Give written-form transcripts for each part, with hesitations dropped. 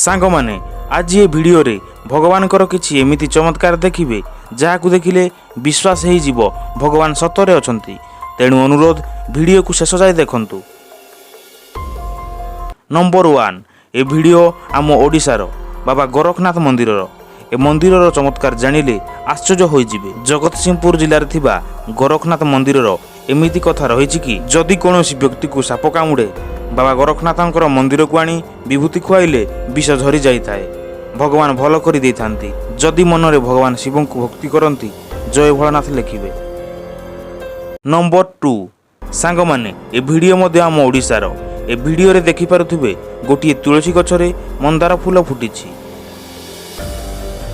ସାଙ୍ଗମାନେ, ଆଜି ଏ ଭିଡ଼ିଓରେ ଭଗବାନଙ୍କର କିଛି ଏମିତି ଚମତ୍କାର ଦେଖିବେ, ଯାହାକୁ ଦେଖିଲେ ବିଶ୍ୱାସ ହେଇଯିବ ଭଗବାନ ସତରେ ଅଛନ୍ତି। ତେଣୁ ଅନୁରୋଧ, ଭିଡ଼ିଓକୁ ଶେଷ ଯାଏ ଦେଖନ୍ତୁ। ନମ୍ବର 1, ଏ ଭିଡ଼ିଓ ଆମ ଓଡ଼ିଶାର ବାବା ଗୋରଖନାଥ ମନ୍ଦିରର। ଏ ମନ୍ଦିରର ଚମତ୍କାର ଜାଣିଲେ ଆଶ୍ଚର୍ଯ୍ୟ ହୋଇଯିବେ। ଜଗତସିଂହପୁର ଜିଲ୍ଲାରେ ଥିବା ଗୋରଖନାଥ ମନ୍ଦିରର ଏମିତି କଥା ରହିଛି କି, ଯଦି କୌଣସି ବ୍ୟକ୍ତିକୁ ସାପ କାମୁଡ଼େ, ବାବା ଗୋରଖନାଥଙ୍କର ମନ୍ଦିରକୁ ଆଣି ବିଭୂତି ଖୁଆଇଲେ ବିଷ ଝରି ଯାଇଥାଏ। ଭଗବାନ ଭଲ କରି ଦେଇଥାନ୍ତି। ଯଦି ମନରେ ଭଗବାନ ଶିବଙ୍କୁ ଭକ୍ତି କରନ୍ତି, ଜୟ ଭୋଳାନାଥ ଲେଖିବେ। ନମ୍ବର 2, ସାଙ୍ଗମାନେ, ଏ ଭିଡ଼ିଓ ମଧ୍ୟ ଆମ ଓଡ଼ିଶାର। ଏ ଭିଡ଼ିଓରେ ଦେଖିପାରୁଥିବେ, ଗୋଟିଏ ତୁଳସୀ ଗଛରେ ମନ୍ଦାର ଫୁଲ ଫୁଟିଛି।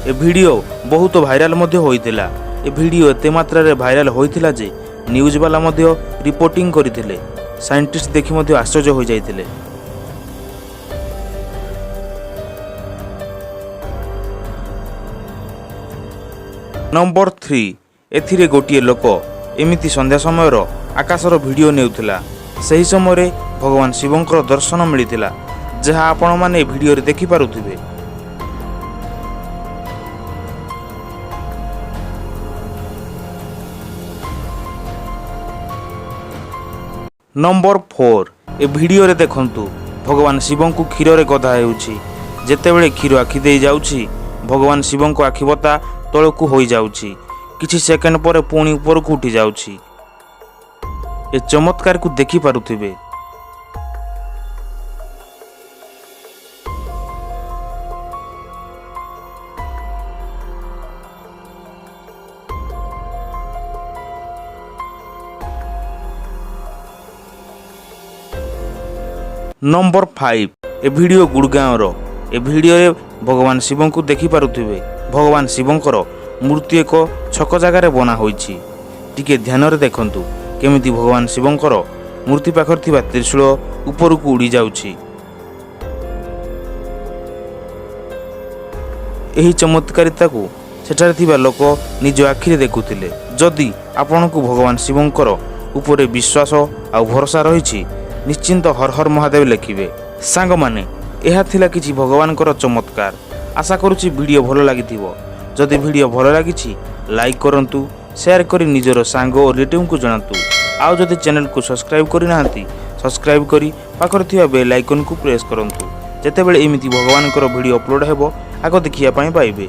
ଏ ଭିଡ଼ିଓ ବହୁତ ଭାଇରାଲ ମଧ୍ୟ ହୋଇଥିଲା। ଏ ଭିଡ଼ିଓ ଏତେ ମାତ୍ରାରେ ଭାଇରାଲ ହୋଇଥିଲା ଯେ ନ୍ୟୁଜ୍ ବାଲା ମଧ୍ୟ ରିପୋର୍ଟିଂ କରିଥିଲେ। ସାଇଣ୍ଟିଷ୍ଟ ଦେଖି ମଧ୍ୟ ଆଶ୍ଚର୍ଯ୍ୟ ହୋଇଯାଇଥିଲେ। ନମ୍ବର 3, ଏଥିରେ ଗୋଟିଏ ଲୋକ ଏମିତି ସନ୍ଧ୍ୟା ସମୟର ଆକାଶର ଭିଡ଼ିଓ ନେଉଥିଲା। ସେହି ସମୟରେ ଭଗବାନ ଶିବଙ୍କର ଦର୍ଶନ ମିଳିଥିଲା, ଯାହା ଆପଣମାନେ ଏ ଭିଡ଼ିଓରେ ଦେଖିପାରୁଥିବେ। ନମ୍ବର 4, ଏ ଭିଡ଼ିଓରେ ଦେଖନ୍ତୁ, ଭଗବାନ ଶିବଙ୍କୁ କ୍ଷୀରରେ ଗାଧା ହେଉଛି। ଯେତେବେଳେ କ୍ଷୀର ଆଖି ଦେଇ ଯାଉଛି, ଭଗବାନ ଶିବଙ୍କ ଆଖିବତା ତଳକୁ ହୋଇଯାଉଛି। କିଛି ସେକେଣ୍ଡ ପରେ ପୁଣି ଉପରକୁ ଉଠି ଯାଉଛି। ଏ ଚମତ୍କାରକୁ ଦେଖିପାରୁଥିବେ। ନମ୍ବର 5, ଏ ଭିଡ଼ିଓ ଗୁଡ଼ଗାଁର। ଏ ଭିଡ଼ିଓରେ ଭଗବାନ ଶିବଙ୍କୁ ଦେଖିପାରୁଥିବେ। ଭଗବାନ ଶିବଙ୍କର ମୂର୍ତ୍ତି ଏକ ଛକ ଜାଗାରେ ବନା ହୋଇଛି। ଟିକେ ଧ୍ୟାନରେ ଦେଖନ୍ତୁ, କେମିତି ଭଗବାନ ଶିବଙ୍କର ମୂର୍ତ୍ତି ପାଖରେ ଥିବା ତ୍ରିଶୂଳ ଉପରକୁ ଉଡ଼ି ଯାଉଛି। ଏହି ଚମତ୍କାରିତାକୁ ସେଠାରେ ଥିବା ଲୋକ ନିଜ ଆଖିରେ ଦେଖୁଥିଲେ। ଯଦି ଆପଣଙ୍କୁ ଭଗବାନ ଶିବଙ୍କର ଉପରେ ବିଶ୍ୱାସ ଆଉ ଭରସା ରହିଛି, ନିଶ୍ଚିନ୍ତ ହର ହର ମହାଦେବ ଲେଖିବେ। ସାଙ୍ଗମାନେ, ଏହା ଥିଲା କିଛି ଭଗବାନଙ୍କର ଚମତ୍କାର। ଆଶା କରୁଛି ଭିଡ଼ିଓ ଭଲ ଲାଗିଥିବ। ଯଦି ଭିଡ଼ିଓ ଭଲ ଲାଗିଛି, ଲାଇକ୍ କରନ୍ତୁ, ସେୟାର କରି ନିଜର ସାଙ୍ଗ ଓ ରିଲେଟିଭଙ୍କୁ ଜଣାନ୍ତୁ। ଆଉ ଯଦି ଚ୍ୟାନେଲକୁ ସବସ୍କ୍ରାଇବ୍ କରିନାହାନ୍ତି, ସବସ୍କ୍ରାଇବ୍ କରି ପାଖରେ ଥିବା ବେଲ୍ ଆଇକନ୍କୁ ପ୍ରେସ୍ କରନ୍ତୁ। ଯେତେବେଳେ ଏମିତି ଭଗବାନଙ୍କର ଭିଡ଼ିଓ ଅପଲୋଡ଼ ହେବ, ଆଗ ଦେଖିବା ପାଇଁ ପାଇବେ।